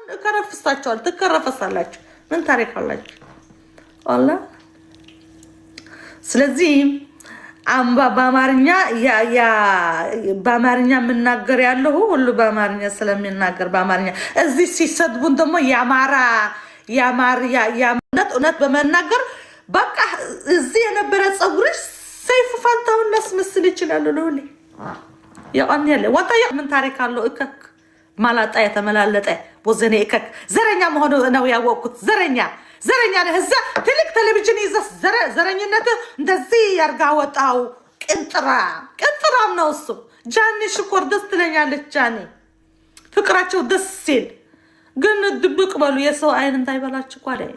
እከረፍሳቸዋል። ትከረፈሳላችሁ። ምን ታሪክ አላችሁ? አላ ስለዚህ በአማርኛ በአማርኛ የምናገር ያለሁ ሁሉ በአማርኛ ስለሚናገር በአማርኛ እዚህ ሲሰድቡን ደግሞ የአማራ የአማራ እውነት በመናገር በቃ እዚህ የነበረ ፀጉርሽ ሰይፉ ፋንታሁን ላስመስል ይችላሉ። ለሁሌ የቀን ያለ ወጣ ምን ታሪክ አለው? እከክ ማላጣ የተመላለጠ ቦዘኔ እከክ ዘረኛ መሆኑ ነው ያወቅኩት። ዘረኛ ዘረኛ ነህ። እዛ ትልቅ ቴሌቪዥን ይዘህ ዘረኝነት እንደዚህ ያርጋ ወጣው። ቅንጥራ ቅንጥራም ነው እሱ። ጃኒ ሽኮር ደስ ትለኛለች። ጃኒ ፍቅራቸው ደስ ሲል ግን ድብቅ በሉ የሰው አይን እንዳይበላችሁ እኮ አይደል?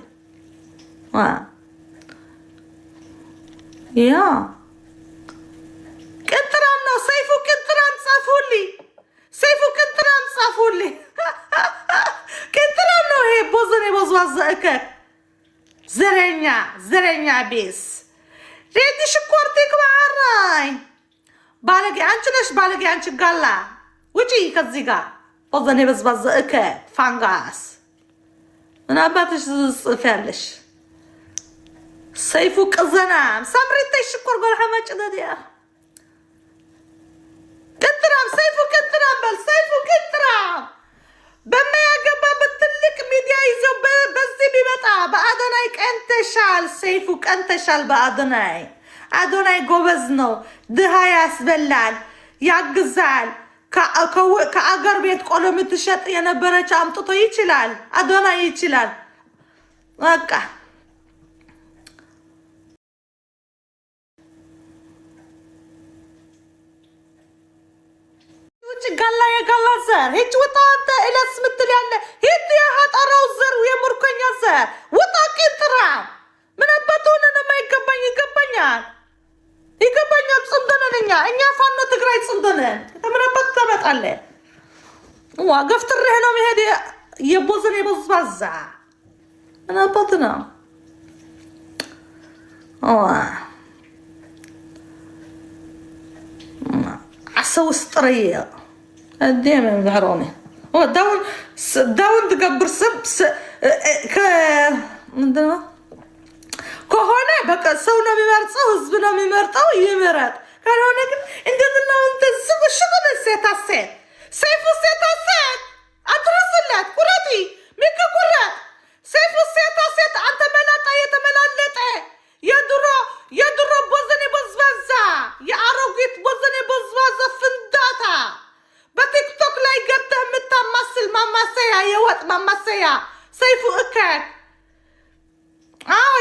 ያ ቅንጥራም ነው ሰይፉ። ቅንጥራም ጻፉልኝ። ሰይፉ ቅንጥራም ጻፉልኝ። ቅንጥራም ነው ይሄ ቦዘኔ ቦዝዋዛ እከክ ዘረኛ ዘረኛ ቤስ ሬዲ ሽኮርቴ ክባዓራይ ባለጌ አንቺ ነሽ ባለጌ አንቺ ጋላ ውጪ ከዚህ ጋር ቦዘኔ በዝባዘ እከ ፋንጋስ ምን አባትሽ ጽፍ ያለሽ ሰይፉ ቅዘናም ሳምሪተይ ሽኮር ጎልሓ ማጭደድ እያ ቅጥራም ሰይፉ ቅጥራም በል ሰይፉ ቅጥራም በማያገባበት ትልቅ ሚዲያ ይዞ በዚህ ቢመጣ በአዶናይ ቀንተሻል። ሰይፉ ቀንተሻል በአዶናይ። አዶናይ ጎበዝ ነው። ድሃ ያስበላል፣ ያግዛል። ከአገር ቤት ቆሎ የምትሸጥ የነበረች አምጥቶ ይችላል። አዶናይ ይችላል። በቃ ውጭ ጋላ የጋላ ዘር ሂጅ ውጣ። አንተ እለስ ምትል ያለ ሂድ የሀጠራው ዘር የምርኮኛ ዘር ውጣ። ቂንጥራ ምን አባት ሆነ ነው የማይገባኝ? ይገባኛል፣ ይገባኛል። ጽምዶ ነን እኛ እኛ ፋኖ ትግራይ ጽምዶ ነን። ምን አባቱ ታመጣለህ? ዋ ገፍትሬህ ነው መሄድ የቦዘን የቦዝባዛ ምን አባቱ ነው? ዋ ዓሰው ስጥረየ ኣዴም ዝሕሮኒ ዳውን ትገብር ሰብ ምንድነው ከሆነ በቃ ሰው ነው የሚመርጠው፣ ህዝብ ነው የሚመርጠው፣ ይምረጥ። ካልሆነ ግን እንደዚህ ነው። ሽቅን ሴታ ሴት ሰይፉ ሴታ ሴት አድርስለት ቁረጢ ሚክ ቁረጥ ሰይፉ ሴታ ሴት አንተ መላጣ የተመላለጠ የድሮ የድሮ ቦዘኔ ቦዝባዛ የአሮጊት ቦዘኔ ቦዝባዛ ፍንዳታ በቲክቶክ ላይ ገብተህ የምታማስል ማማሰያ የወጥ ማማሰያ ሰይፉ እከክ። አዎ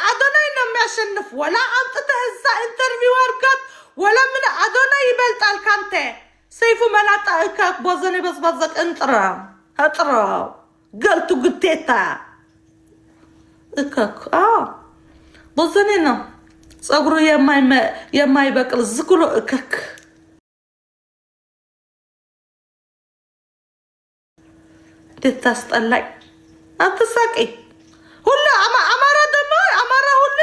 አዶናይ ነው የሚያሸንፍ። ወላ አምጥተህ እዛ interview አድርጋት ወላ ምን አዶናይ ይበልጣል ካንተ። ሰይፉ መላጣ እከክ ቦዘኔ በዝባዛ ቅንጥራ አጥራው ገልቱ ግቴታ እከክ። አዎ ቦዘኔ ነው ፀጉሩ የማይበቅል ዝኩሎ እከክ። እንዴት ታስጠላኝ! አትሳቂ። ሁሉ አማራ ደግሞ አማራ ሁሉ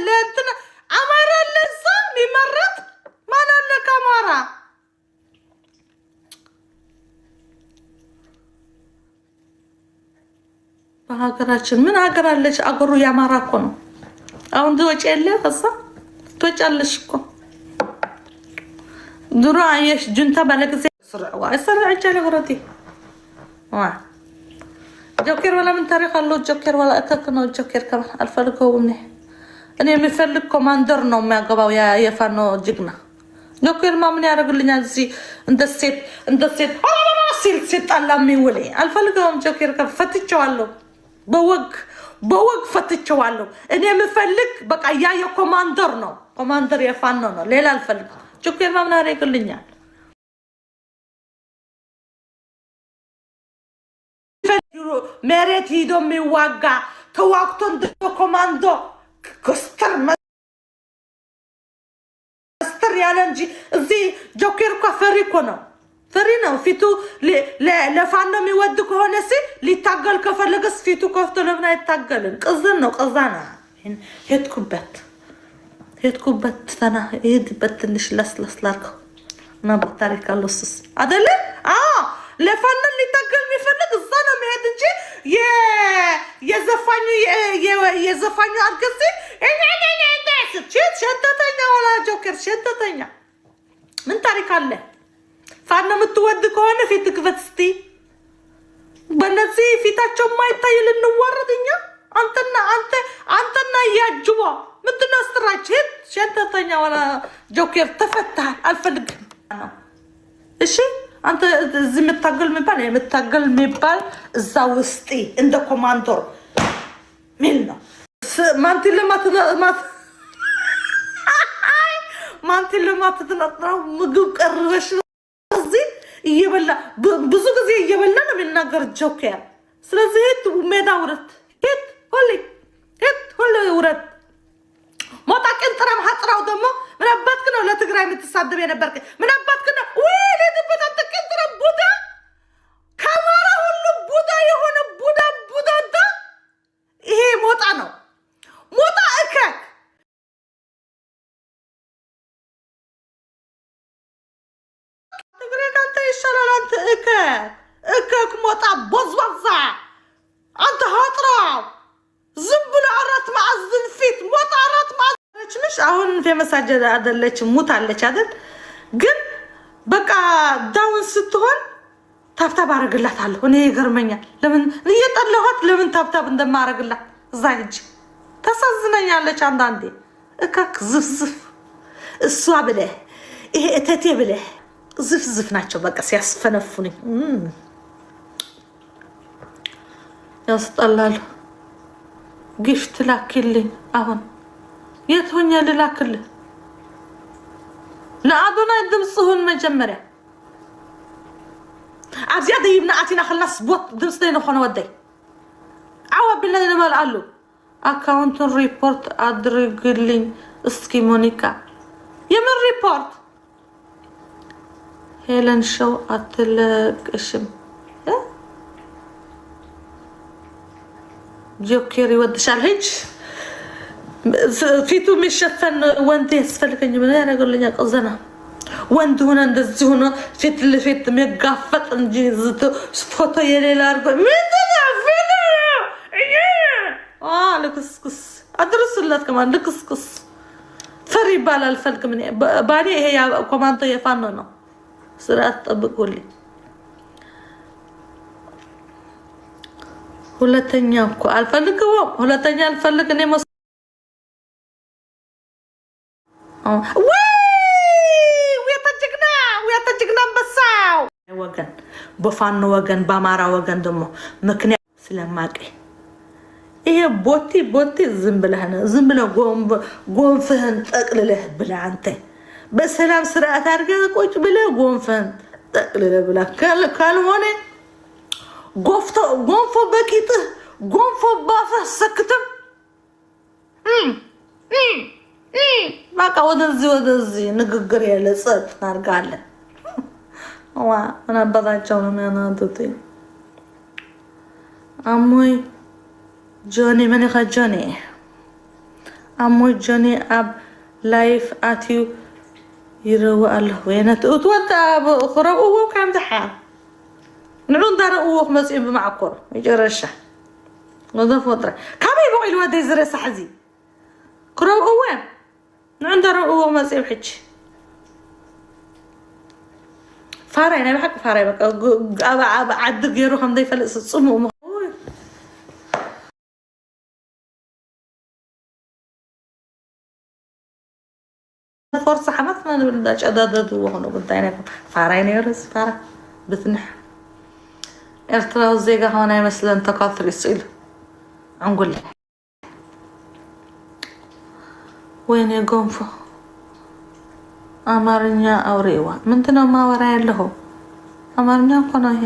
ለእንትን አማራ ለዛ የሚመረጥ ማን አለ ከአማራ? በሀገራችን ምን ሀገር አለች? አገሩ የአማራ እኮ ነው። አሁን ትወጪ የለ ከዛ ትወጫለሽ እኮ ድሮ አየሽ ጁንታ ባለጊዜ ስርዕዋ ስርዕ ጃለ ጉረቲ ጆኬር ወላ ምን ታሪክ አለው? ጆኬር ወላ እከክ ነው። ጆኬር ከማ አልፈልገውም። እኔ የሚፈልግ ኮማንደር ነው የሚያገባው የፋኖ ጅግና። ጆኬር ማ ምን ያደርግልኛል? እዚህ እንደ ሴት እንደ ሴት ሲል ሲጣላ የሚውል አልፈልገውም። ጆኬር ፈትቼዋለሁ፣ በወግ በወግ ፈትቼዋለሁ። እኔ የምፈልግ በቃ ያ የኮማንደር ነው፣ ኮማንደር የፋኖ ነው። ሌላ አልፈልግም። ጆኬር ማ ምን ያደርግልኛል? መሬት ሂዶ የሚዋጋ ተዋግቶ እንደ ኮማንዶ ኮስተር መስተር ያለ እንጂ እዚህ ጆኬር እኮ ፈሪ እኮ ነው፣ ፈሪ ነው። ፊቱ ለፋኖ የሚወድ ከሆነ ሲ ሊታገል ከፈለገስ ፊቱ ከፍቶ ለምን አይታገልም? ቅዝን ነው ቅዛና። ሄድኩበት ሄድኩበት ተና ሄድበት ትንሽ ለስለስ ላድርገው እና ታሪክ አለው እሱስ አይደለ? አዎ ለፋኖ ሊታገል የሚፈልግ እዛ ነው የሚሄድ። የዘፋኙ የዘፋኙ አርገዜ ሸተተኛ ወላ ጆከር ሸተተኛ። ምን ታሪክ አለ? ፋኖ የምትወድ ከሆነ ፊት ክፈት እስቲ። በነዚህ ፊታቸው ማይታይ ልንዋረድ እኛ አንተና አንተ አንተና እያጅቧ ምንድነው ስትራች ሸተተኛ ወላ ጆኬር ተፈታሃል። አልፈልግም ነው እሺ። አንተ እዚህ የምታገል የሚባል የምታገል የሚባል እዛ ውስጥ እንደ ኮማንዶር ሚል ነው። ማንቲ ልማት ትነጥረው ምግብ ቀርበሽ እዚህ እየበላ ብዙ ጊዜ እየበላ ነው የሚናገር ጆኬር። ስለዚህ ሄት ሜዳ ውረት ሄት ሁሌ ሄት ሁሌ ውረት ሞጣ ቅንጥራም ሀጥራው ደግሞ ምን አባትክ ነው ለትግራይ የምትሳደብ የነበርክ? ምን አባትክ ነው ወይ ለትበት አንተ ቅንጥራም ቡዳ ከአማራ ሁሉ ቡዳ የሆነ ቡዳ ቡዳዳ ይሄ ሞጣ ነው። ሞጣ እከክ ትግራይ ከአንተ ይሻላል። አንተ እከክ እከክ ሞጣ ቦዝባዛ አንተ ሀጥራው ዝም ብሎ አራት ማዕዝን ፊት ሞጣ አራት ማዕዝን ምሽ አሁን famous አይደለችም፣ ሙት አለች አይደል? ግን በቃ down ስትሆን tap tap አረግላታለሁ። እኔ ይገርመኛል፣ ለምን እየጠለኋት ለምን tap tap እንደማረግላት እዛ ሂጅ ተሳዝነኛለች። አንዳንዴ እከክ ዝፍዝፍ እሷ ብለህ ይሄ እተቴ ብለህ ዝፍዝፍ ናቸው። በቃ ሲያስፈነፉኝ ያስጠላሉ። Gift ላኪልኝ። አሁን የት ሆኜ ልላክልህ? ንኣዶናይ ድምፂ ሁን መጀመርያ ኣብዚኣ ደይብና ኣቲና ከለና ስቦት ድምፂ ዘይንኾነ ወደይ ዓው ኣቢልና ንመልኣሉ አካውንቱን ሪፖርት አድርግልኝ እስኪ ሞኒካ። የምን ሪፖርት? ሄለን ሸው አትለቅሽም። ጆኬር ይወድሻል። ሂጅ ፊቱ የሚሸፈን ወንድ ያስፈልገኝ። ምን ያደርግልኛል? ቅዘና ወንድ ሆነ እንደዚህ ሆነ ፊት ለፊት የሚጋፈጥ እንጂ ፎቶ የሌላ አድርጎ ልክስክስ አድርስለት ከማን ልክስክስ ፈሪ ይባላል። አልፈልግም እኔ ባሌ ይሄ ኮማንዶ የፋኖ ነው። ስርዓት ጠብቁልኝ። ሁለተኛ እኮ አልፈልግም። ሁለተኛ አልፈልግ እኔ ጀግና አንበሳው ወገን በፋኖ ወገን በአማራ ወገን ደግሞ ምክንያት ስለማቀ ይሄ ቦቲ ቦቲ ዝም ብለህ ዝም ብለህ ጎንፍህን ጠቅልለህ ብለህ አንተ በሰላም ስርዓት አድርገህ ቁጭ ብለህ ጎንፍህን ጠቅልለህ ብላ። ካልሆነ ጎንፎ በቂጥህ ጎንፎ ባፍህ ሰክትም በቃ ወደዚህ ወደዚህ ንግግር የለ ጸጥ እናድርጋለን። ዋ ምን አባታቸው ነው የሚያናዱት? አሞይ ጆኒ መን ኢኻ ጆኒ ኣሞይ ጆኒ ኣብ live ኣትዩ ይረው ኣሎ ወይነት እቲ ወዲ ክረብእዎ ካብ ድሓ ንዑ እንዳረእዎ ክመፅኡ ብማዕኮር መጨረሻ ወዘፈጥረ ካበይ በቂሉ ወደይ ዝረሳሕ እዚ ክረብእዎ ንዑ እንዳረእዎ ክመፅኡ ሕጂ ፋራይ ናይ ብሓቂ ፋራይ በቃ ኣብ ዓዲ ገይሩ ከምዘይፈልጥ ፅሙእ ፎርሳ ሓማትና ንብል እንዳጨዳደድዎ ኮነ ጉዳይ ናይ ፋራይ ነይሩ ፋራ ብትንሕ ኤርትራዊ ዜጋ ከሆነ ኣይመስለን ተካትሪ ኢሉ ዕንጉል ወይኔ ጎንፎ አማርኛ አውሬዋ ምንድነው ማወራ ያለሁ? አማርኛ እኮ ነው ይሄ።